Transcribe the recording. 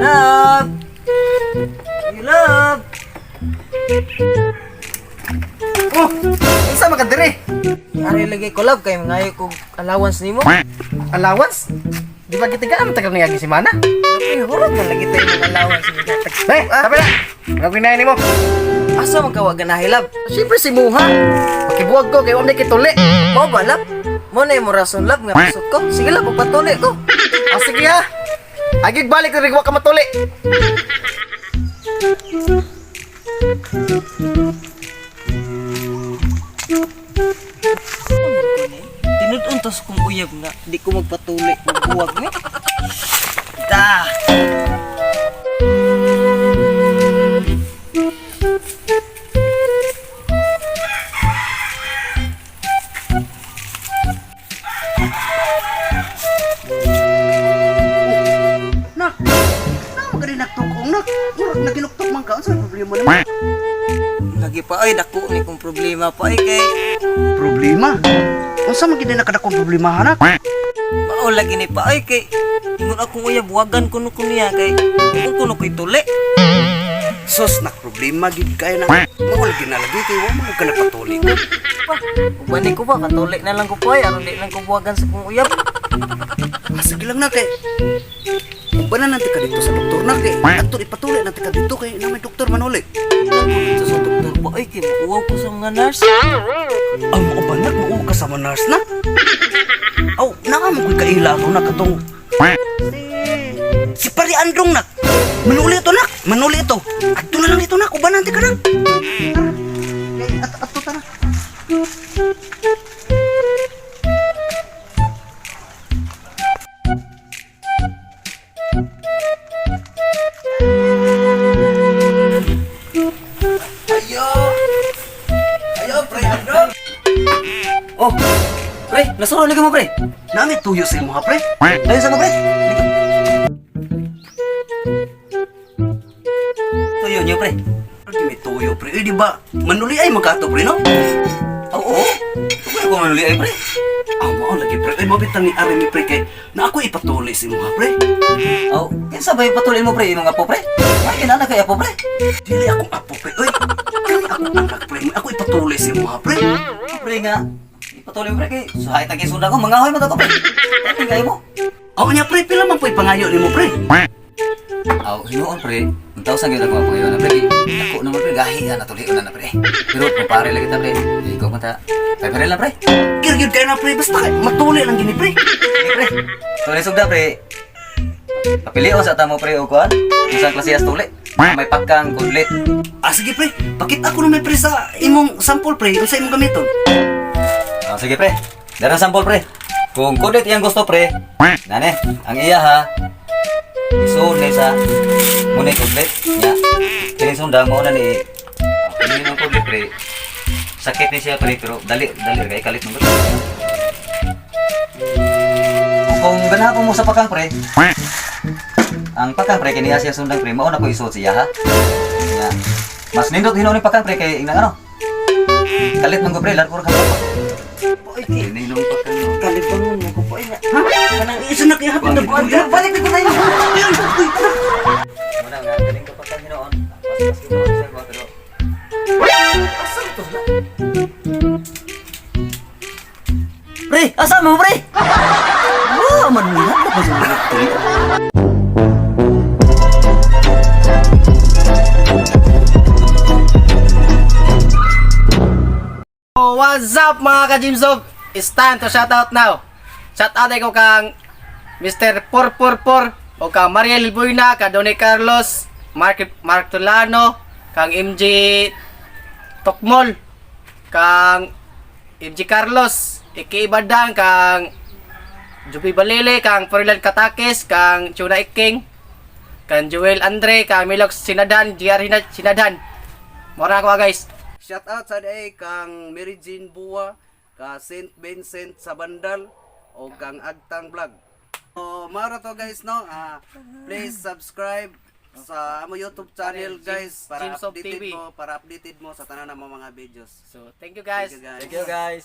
Love! You love! Oh, unsa man ka diri? Ari lagi ko, love, kay mangayo ko allowance nimo. Allowance? Di ba gitigaan man tagal niya semana? Uy, hurot na lagi tayo ng allowance ni Gatag. Eh, sabi na. Ano ginahin nimo? Asa man ka wa ganahi, love? Siyempre si Muha. Pakibuwag ko kay wa man kituli. Mo ba, love? Mo na imo rason, love, nga pasok ko. Sige, love, pagpatuli ko. Ah, sige ha. Agig balik diri wa ka matuli. Tinud-on tas kong uyab nga, di ko magpatuli, magbuwag ni. Da! Nak, na mo gani nagtukong nak. Murag naginuktok man ka unsa problema nimo? Lagi pa ay dako ni kong problema pa ay kay Problema? Unsa man gid nakadakong problema nak? mao lagi ni pa ay kay ingon akong uyab wagan kuno ko niya kay kung kuno ko'y tuli. Sus nak problema gid kay na. Mao lagi na lagi kay wa man ka nagpatuli. Pa, uban ko ba katuli na lang ko pa ay aron di lang ko buwagan sa kong uyab. Ah, sige lang na kay. Ubanan nanti ka dito sa doktor na kay. Adto ipatuli nanti ka dito kay na may doktor manuli. Lang ko dito sa doktor pa ay kay mauwaw ko sa mga nurse. Ang mao ba nak mao ka sa mga nurse na? Aw, naa mo ko'y kaila ato nak katong si Pari Androng nak. Manuli ito nak, manuli ito. Adto na lang dito nak, ubanan nanti ka nak. Tara. Kay at adto tara. Ayo. Ayo, pre Androng. Oh. Pre, nasuro lagi mo, pre. Nami tuyo sa imo ha, pre. Ayun sa mo, pre. Dito. Tuyo niyo, pre. Lagi may tuyo pre. Eh, di ba? Manuli ay magkato pre no? Oo. Tukoy ko manuli ay, pre. Ah, mao lagi pre. Ay, mabitang ni Aremy pre kay na ako ipatuli sa imo ha, pre. Oh, kinsa ba ipatulin mo, pre, imong apo, pre? Ay, kinana kay apo, pre. Dili akong apo pre. Uy, kani akong anak pre. Ako ipatuli sa imo ha, pre. Pre nga. Ipatuloy mo, pre, kay suhay tagi sunda ko, mangahoy man ako, pre. Ay, kay mo. Aw niya pre, pila man po ipangayo nimo pre. Aw, hinuon, pre. Ang taw sa gyud ako apo na, pre. Dako naman, pre, gahi na natuli na na, pre. Pero kumpare lagi ta, pre. Ikaw man ta. Pare lang, pre. Kiryod kayo na pre, basta kay matuli lang gini pre. Sige, pre. Tuloy sugda, pre. Papilion sa tamo, pre, o kuan. Isang klase as tuli. May pakang kudlit. Ah, sige pre, pakita ko naman pre sa imong sample pre, unsa imong gamiton. Ah, sige, pre. Darang sample, pre. Kung kudlit iyang gusto, pre. Nane, ang iya ha. Isuod na sa muna kudlit. Nya. Kini sundang mo na ni. Kini ng kudlit, pre. Sakit ni siya, pre, pero dali dali kay kalit mo. Kung ganahan mo sa pakang, pre. Ang pakang, pre, kini siya sundang, pre, mao na ko isuod siya ha. Nya. Mas nindot hinuon ni pakang, pre, kay ingnan ano. Kalit man ko, pre, larkor ka pa. Oy, Kini nung pakang no. kalibangon mo ko po nga. Ha? Kanang isa na kay hapon na buwan. Balik na ko tayo. Uy, uy, anak. Muna nga, galing ka pa kang hinoon. Paspas ko sa ko, pero Asa to na? Pre, asa mo, pre? Wow, man niya ko sa mga tuli. Oh, what's up mga ka-Jimsob? It's time to shout out now. Shout out ko kang Mr. 444 o kang Mariel Buena, kang Donny Carlos, Mark, Mark Tulano, kang MJ Tokmol, kang MJ Carlos, Iki Ibadang, kang Juby Balili, kang Ferilan Katakis, kang Chuna Iking, kang Joel Andre, kang Milox Sinadan, GR Sinadan. Mora ako ah, guys. Shout out sa day kang Mary Jean Bua, ka Saint Vincent sa Bandal o kang Agtang Vlog. So, mara to guys no. Ah, please subscribe sa amo YouTube channel guys para Jimsob updated TV. mo para updated mo sa tanan ng mga videos. So, thank you guys. Thank you guys. Thank you, guys.